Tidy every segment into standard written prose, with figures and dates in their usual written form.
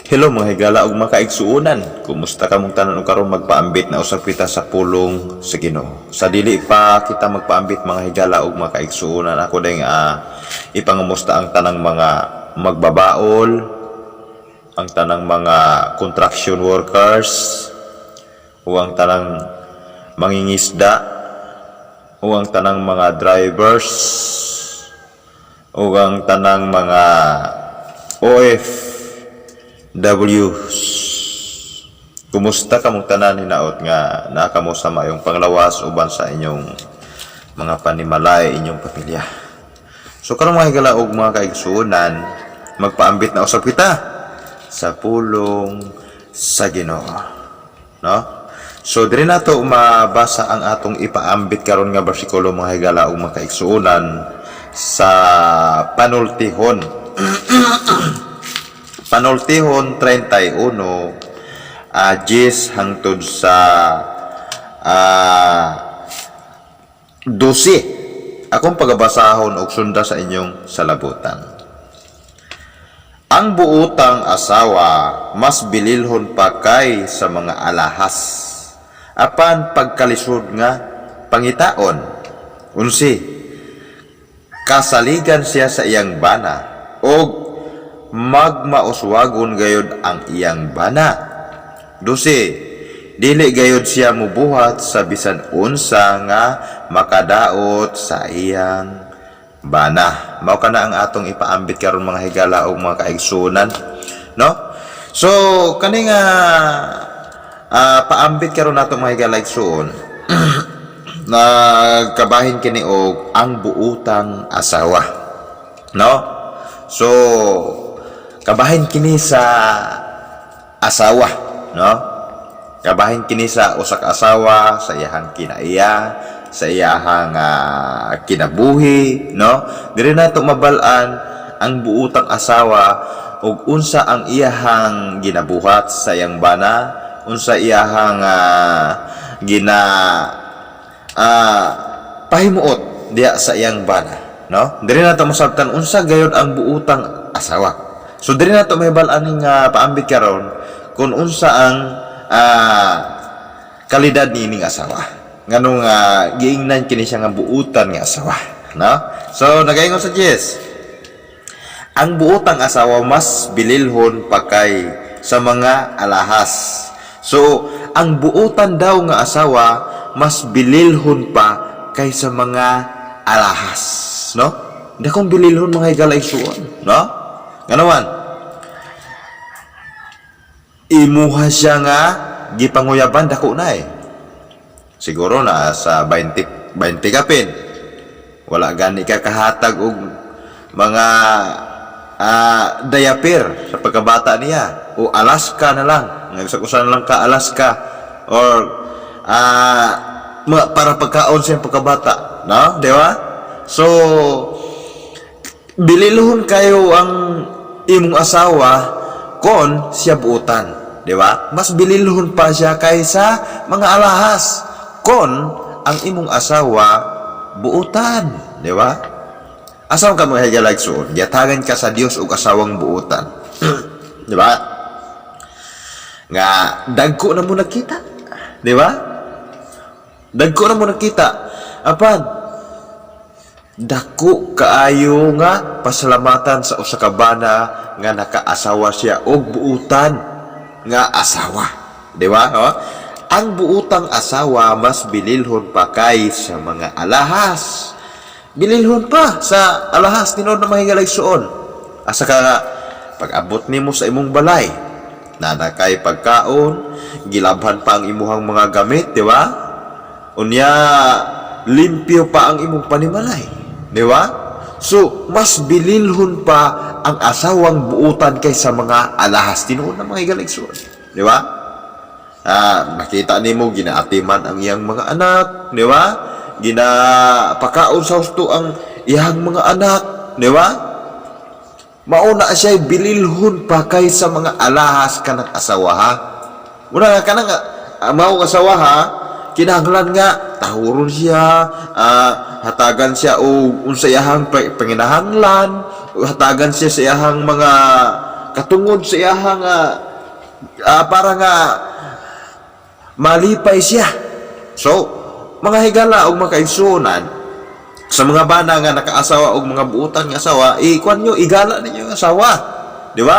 Hello, mga higala ug mga kaigsuonan. Kumusta kamong tanan ug karon magpaambit na usab kita sa pulong sa Ginoo. Sa dili pa kita magpaambit, mga higala ug mga kaigsuonan, ako ding ipangumusta ang tanang mga magbabaol, ang tanang mga construction workers, o ang tanang mangingisda, o ang tanang mga drivers, o ang tanang mga OFW. Kumusta kamong tanan? Hinaot nga naa kamo sa maayong panglawas uban sa inyong mga panimalay, inyong pamilya. So karon, mga higala ug mga kaigsuonan, magpaambit na usab kita sa pulong sa Ginoo. No? So diri nato mabasa ang atong ipaambit karon nga bersikulo, mga higala ug mga kaigsuonan, sa Panultihon. Panultihon 31 10 hangtod sa 12. Akong pagabasahon og sunda sa inyong salabutan. Ang buotang asawa mas bililhon pa kay sa mga alahas. Apan pagkalisod nga pangitaon. 11. Kasaligan siya sa iyang bana og magmauswagon gayod ang iyang bana. 12. Dili gayod siya mubuhat sa bisan unsa nga makadaot sa iyang bana. Mao kana ang atong ipaambit karon, mga higala ug mga kaigsuonan, no? So kani nga paambit karon nato, mga higala igsuon, nagkabahin kini og ang buutang asawa. No? So kabahin kini sa asawa, no? Kabahin kini sa usa ka asawa, sa iyahang kinaiya, sa iyahang kinabuhi, no? Diri nato mabal-an ang buutang asawa ug unsa ang iyahang ginabuhat sa iyang bana, unsa iyahang gina pahimuot diya sa iyang bana, no? Diri nato masabtan unsa gayod ang buutang asawa. So diri nato mahibal-an nga paambit karon kung unsa ang kalidad niining asawa. Nganong giingnan kini siya nga buutan nga asawa, no? So nagaingon sa 10. Ang buutang asawa mas bililhon pa kay sa mga alahas. So, ang buutan daw nga asawa mas bililhon pa kaysa mga alahas, no? Dakong bililhon, mga higala igsuon, no? Ngano? Imuha siya nga gipanguyaban, dako na eh. Siguro na sa 20 20 kapin. Wala gani ka kahatag og mga diaper sa pagkabata niya o Alaska na lang. Nga na lang ka Alaska or mga para pagkaon sa iyang pagkabata, no? Di ba? So bililhon kayo ang imong asawa kon siya buutan, di ba? Mas bililhon pa siya kaysa mga alahas kon ang imong asawa buutan, di ba? Asawa ka, mga higala igsuon, gihatagan ka sa Dios og asawang buutan. Di ba? Nga dagko na mo nakita. Di ba? Dagko na mo nakita. Apan dako kaayo nga pasalamatan sa usa ka bana nga nakaasawa siya og buutan nga asawa. Di ba? Oh? Ang buutang asawa mas bililhon pa kay sa mga alahas. Bililhon pa sa alahas, tinuod na, mga higala igsuon. Asa ka nga pag-abot nimo sa imong balay, naa kay pagkaon, gilabhan pa ang imuhang mga gamit, di ba? Unya limpyo pa ang imong panimalay. Di ba? So, mas bililhon pa ang asawang buutan kaysa mga alahas. Tinuod na, mga higala igsuon. Di ba? Makita nimo ginaatiman ang iyang mga anak, di ba? Ginapakaon sa husto ang iyang mga anak, di ba? Mauna siya bililhon pa kaysa mga alahas kanang asawa ha. Una nga kanang mao nga asawa ha, kinahanglan nga tahuron siya, hatagan siya og unsa iyahang panginahanglan, hatagan siya sa iyahang mga katungod sa iyahang para nga malipay siya. So, mga higala og mga kaigsuonan, sa mga bana nga nakaasawa og mga buutan nga asawa, ikuan nyo, igala ninyo ang asawa. Di ba?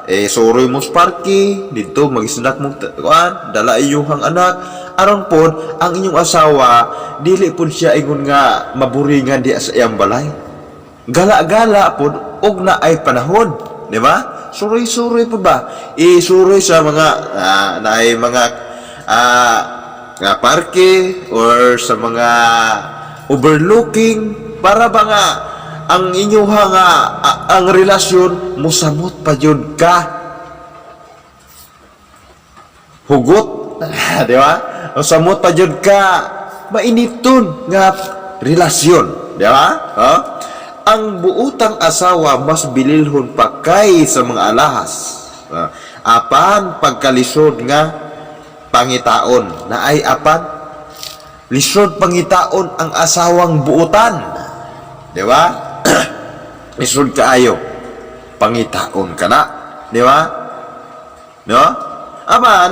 Eh, suroy mo sa parke, dito, mag-snack mo, kuan, dala inyong anak, aron pod, ang inyong asawa, dili pod siya ingon nga maburingan di sa iyang balay. Gala-gala pod, og na ay panahon. Di ba? Suroy-suroy pa ba? Isuroy sa mga, naay mga, nga parke or sa mga overlooking para ba nga ang inyong nga ang relasyon musamot pa jud ka hugot, di ba? Musamot pa jud ka mainiton nga relasyon, di ba? Ha? Ang buutang asawa mas bililhon pa kay sa mga alahas. Ah, apan pagkalisod nga pangitaon na ay apan lisod pangitaon ang asawang buutan, di ba? Lisod kaayo pangitaon kana, di ba? No, apan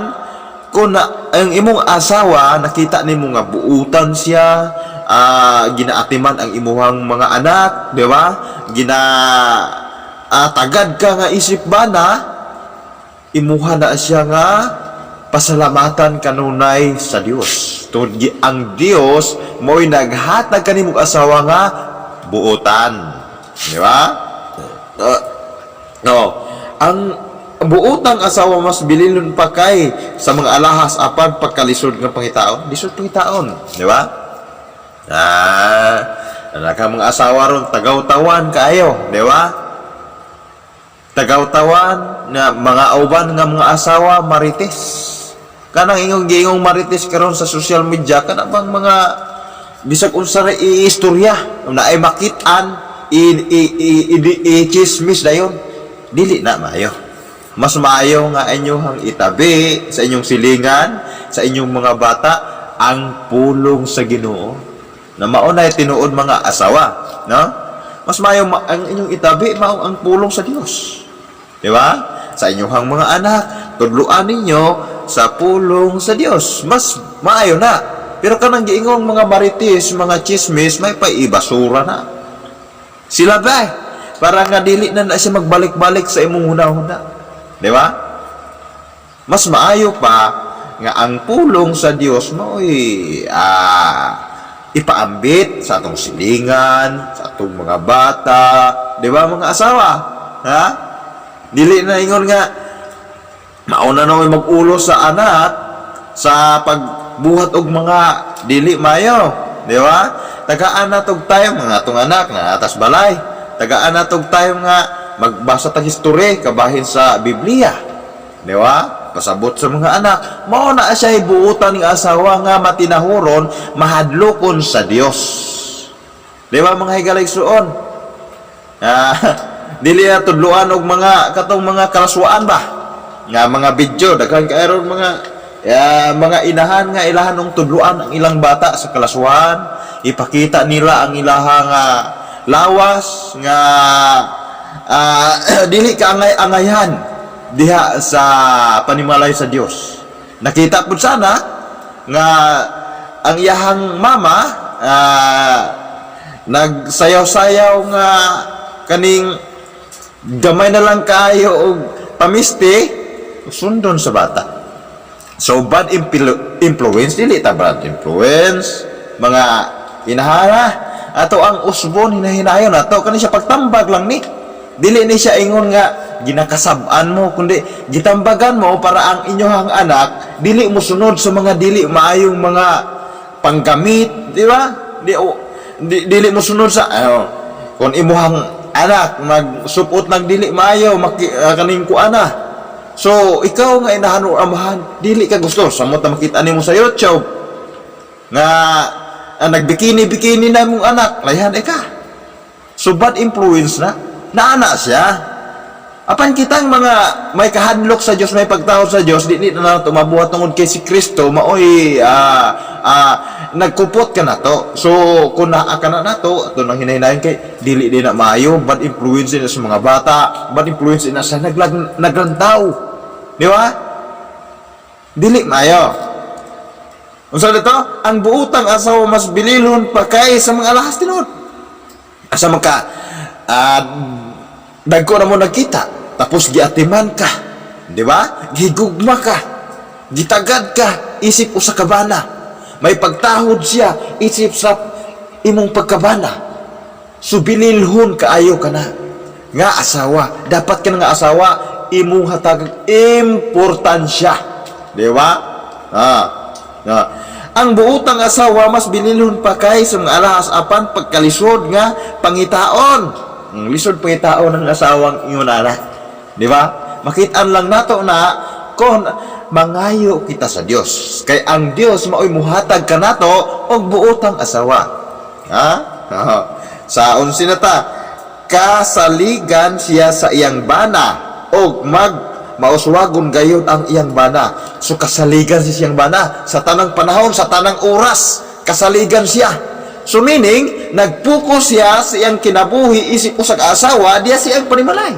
kung na, ang imong asawa nakita nimo nga buutan siya, ginaatiman ang imuhang mga anak, di ba? Gina tagad ka nga isip bana, imuha na siya nga pasalamatan kanunay sa Dios. Tungod ang Dios mo'y naghatag kanimong asawa nga buutan. Di ba? No. Ang buutang asawa mas bililon pa kay sa mga alahas apan pagkalisod nga pangitaon. Lisod pangitaon, di ba? Naka mga asawa ron tagaw-tawan kaayo, di ba? Tagaw-tawan na mga uban nga mga asawa marites. Kanang ingong giingong marites karon sa social media, kana bang mga bisag unsa ra iistorya na ay makit-an i i chismis dayon, dili na maayo. Mas maayo nga inyong itabi sa inyong silingan, sa inyong mga bata, ang pulong sa Ginoo na mao na tinuod, mga asawa, no? Mas maayo ang inyong itabi mao ang pulong sa Dios, di ba? Sa inyong mga anak, tudluan ninyo sa pulong sa Dios, mas maayo na. Pero kanang giingong mga marites, mga chismis, may paibasura na sila ba para nga dili na na siya magbalik-balik sa imong huna-huna, di ba? Mas maayo pa nga ang pulong sa Dios mao'y ipaambit sa atong silingan, sa atong mga bata, di ba, mga asawa? Ha? Dili na ingon nga mauna na may mag-ulo sa anak sa pagbuhat og mga dili mayo, di ba? Tagaan na tog time mga atong anak na atas balay. Tagaan na tog time nga magbasa tag history kabahin sa Biblia. Di ba? Pasabot sa mga anak. Mao na siya buutan ng asawa nga matinahuron, mahadlokon sa Dios. Di ba, mga higalaysuon? Dili na tudluan og mga katong mga kalaswaan ba? Nga mga video, daghan kay ron mga mga inahan nga ilahan og tudluan ang ilang bata sa kalaswaan, ipakita nila ang ilahang lawas nga dili ka angay-angayan diha sa panimalay sa Dios. Nakita pud sana nga ang iyahang mama nagsayaw-sayaw nga kaning gamay na lang kaayo og pamisti, sundon sa bata. So bad influence, dili ta bad influence, mga inahara. Ato ang usbon hinahinayon ato kani siya pagtambag lang ni. Dili ni siya ingon nga ginakasab-an mo, kundi gitambagan mo para ang inyong anak dili mo sunod sa mga dili maayong mga panggamit, di ba? Di, dili mo sunod sa ano, kung imuhang anak magsupot ng dili maayo maki, kaning kuana. So ikaw nga inahan o amahan, dili ka gusto samot na makita nimo sa YouTube nga nagbikini bikini na imong anak, layhan ka. So bad influence na naana siya. Apan kitang mga may kahadlok sa Dios, may pagtahod sa Dios, di na nato mabuhat tungod kay si Kristo maoy nagkupot ka nato. So kung naa ka na nato, ato nang hinahinayon kay dili din na maayo, bad influence na sa mga bata, bad influence na sa naglantaw. Di ba? Dili maayo. Unsa dito? Ang buutang asawa mas bililhon pa kay sa mga alahas tinuod. Asa man ka dagko na mo nagkita, tapos giatiman ka, di ba? Gigugma ka, gitagad ka, isip usa ka bana. May pagtahod siya, isip sa imong pagkabana. So bililhon kaayo ka na nga asawa. Dapat ka na nga asawa, imong hatag importansya. Di ba? Ah. Ah. Ang buutang asawa mas bililhon pa kay sa mga alahas apan pagkalisod nga pangitaon. Ang lisod pangitaon ng asawang ingon ana. Di ba? Makitaan lang nato na kon mangayo kita sa Dios. Kay ang Dios maoy muhatag kanato og buotang asawa. Ha? Ha? Sa 11 na ta, kasaligan siya sa iyang bana og mag mauswagon gayon ang iyang bana. So kasaligan siya siyang bana sa tanang panahon, sa tanang oras, kasaligan siya. So meaning, nagpokus siya sa iyang kinabuhi isip usag asawa, diya siyang panimalay.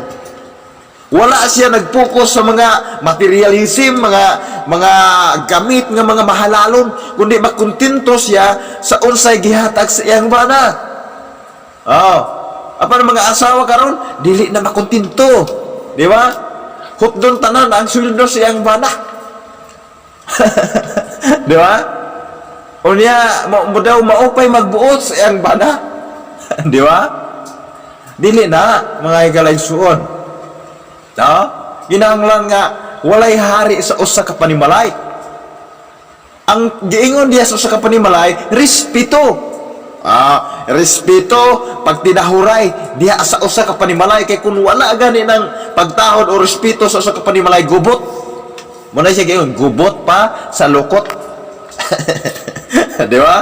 Wala siya nagpokus sa mga materialism, mga gamit nga mga mahalalon, kundi makontento siya sa unsay gihatag sa iyang bana. Oh. Apan ang mga asawa karon dili na makontento. Di ba? Hutdon tanan ang sweldo sa iyang bana. Di ba? Unya mo daw maupay magbuot sa iyang bana. Di ba? Dili na, mga higalaigsuon. No? Ginahanglan nga walay hari sa usa ka panimalay. Ang giingon diya sa usa ka panimalay, respeto. Respeto, pagtinahuray diha sa usa ka panimalay, kay kung wala gani ng pagtahod o respeto sa usa ka panimalay, gubot. Muna siya giingon, gubot pa sa lukot. Di ba?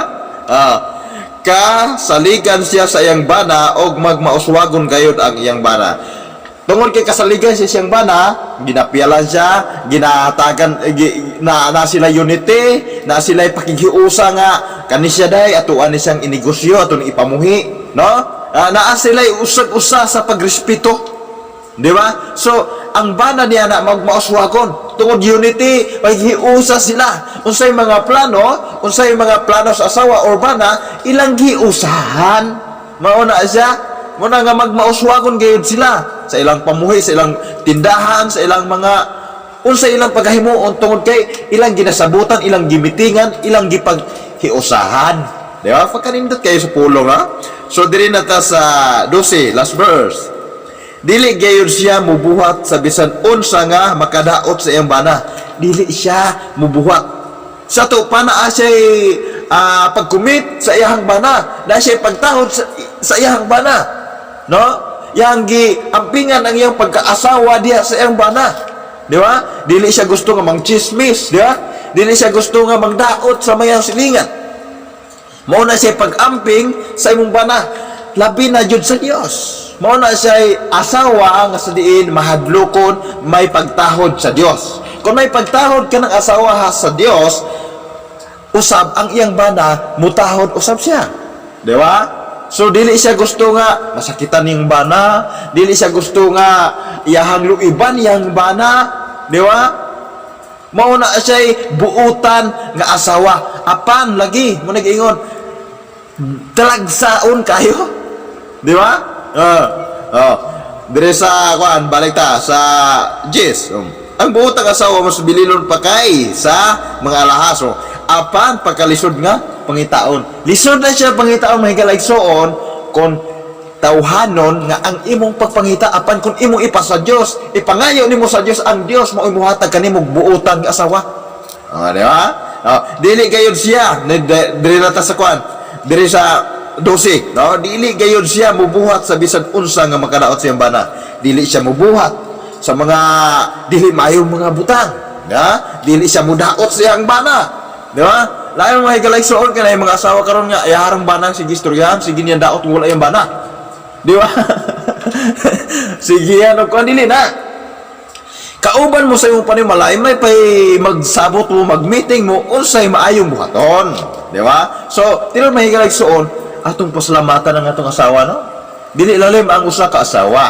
Kasaligan siya sa iyang bana og magmauswagon gayud ang iyang bana. Tungod kay kasaligan siya siyang bana, ginapiyalan siya, ginatagan eh, na sila unity, na sila pakighiusa nga kani siya day atuan ni siyang inegosyo, ato ni ipamuhi, no? Naa sila usag-usa sa pagrespeto. Di ba? So, ang bana niya na magmauswagon. Tungod unity, maghiusa sila. Unsay mga plano sa asawa or bana, ilang giusahan. Mao na siya. Muna nga magmauswagon gayud sila sa ilang pamuhi, sa ilang tindahan, sa ilang mga unsa ilang paghahimuon tungod kay ilang ginasabutan, ilang gimitingan, ilang gipaghiusahan. Di ba? Pagkanindot kayo sa pulong, ha? So, diri na ta sa 12, last verse. Dili gayud siya mubuhat sa bisan unsa nga makadaot sa iyang bana. Dili siya mubuhat. Sa to pa naa siya pag-commit sa iyang bana, na siya pagtahod sa iyang bana. No? Yang gi ampingan ang iyang pagkaasawa diha sa iyang bana. Di ba? Dili siya gusto nga mangchismis, di ba? Dili siya gusto nga mangdaot sa mayang silingan. Mao na siya pag-amping sa imong bana, labi na jud sa Dios. Mao na siya asawa nga sa diin mahadlokon, may pagtahod sa Dios. Kung may pagtahod ka ng asawa ha sa Dios, usab ang iyang bana mutahod usab siya. Di ba? So dili siya gusto nga masakitan ning bana, dili siya gusto nga iyahang luiban iyang bana, di ba? Mao na siya'y buutan nga asawa. Apan lagi mo nag-ingon, talagsaon kayo. Di ba? Oh. Dire sa kuan, balik ta sa 10. Ang buotang asawa mas bililon pa kay sa mga alahas. Oh. Apan pagkalisod nga pangitaon. Lisod na siya pangitaon, mga higalaigsoon, kung tawhanon nga ang imong pagpangita, apan kung imong ipa sa Dios, ipangayo nimo sa Dios, ang Dios mao'y muhatag kanimo buotan nga asawa. Ah, di ba? Oh, dili gayud siya diri na ta sa kuan. Diri sa 12, no? Dili gayud siya mubuhat sa bisan unsa nga makadaot sa iyang bana. Dili siya mubuhat sa mga dili maayong mga butang, ya? Dili siya mudaot sa iyang bana. Di ba? Lain, mga higalaigsoon, kay mga asawa karon nga iyahang bana sige istoryahan, sige niya daot wala iyang bana. Di ba? Sige, ano ko dili na. Kauban mo sa imong panimalay, may pay magsabot mo, mag-meeting mo, unsay maayong buhaton. Di ba? So, tinuod, mga higala igsuon, atong pasalamatan ang atong asawa, no? Dili lalim ang usa ka asawa,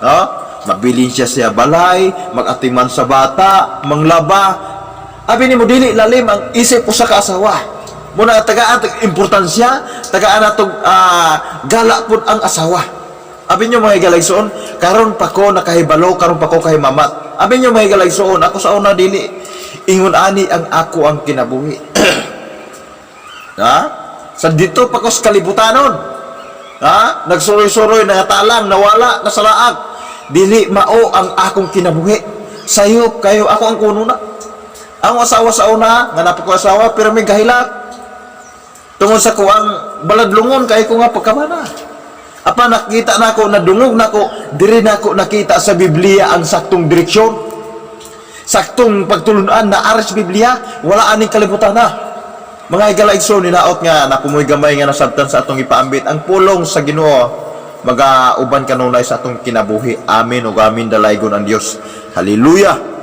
no? Mabilin siya sa balay, mag-atiman sa bata, manglaba. Abi nimo, dili lalim ang isip usa ka asawa. Muna tagaan tag importansya, tagaan natong gala pud ang asawa. Abi nyo, mga higala igsuon, karon pa ko nakahibalo, karon pa ko kahimamat. Abi nyo, mga higala igsuon, ako sa una dili ingon ani ang ako ang kinabuhi. Ha? Sa dito pa ko sa kalibutanon. Ha? Nagsuroy-suroy, nangatalang, nawala, nasalaag. Dili mao ang akong kinabuhi. Sayop kayo ako ang kuno na. Ang asawa sa una, nga naa pa ko asawa, pero may gahilak. Tungod sa kuang baladlungon kay ko nga pagkamana. Apa nakita nako, nadungog nako, diri nako nakita sa Biblia ang saktong direksyon. Saktong pagtulunan na aris Biblia, wala aning kalibutan na. Mga higala igsoon, hinaot nga naa moy gamay nga nasabtan sa atong ipaambit ang pulong sa Ginoo magauban kanunay sa atong kinabuhi. Amen ug amen. Dalaygon ang Dios. Hallelujah.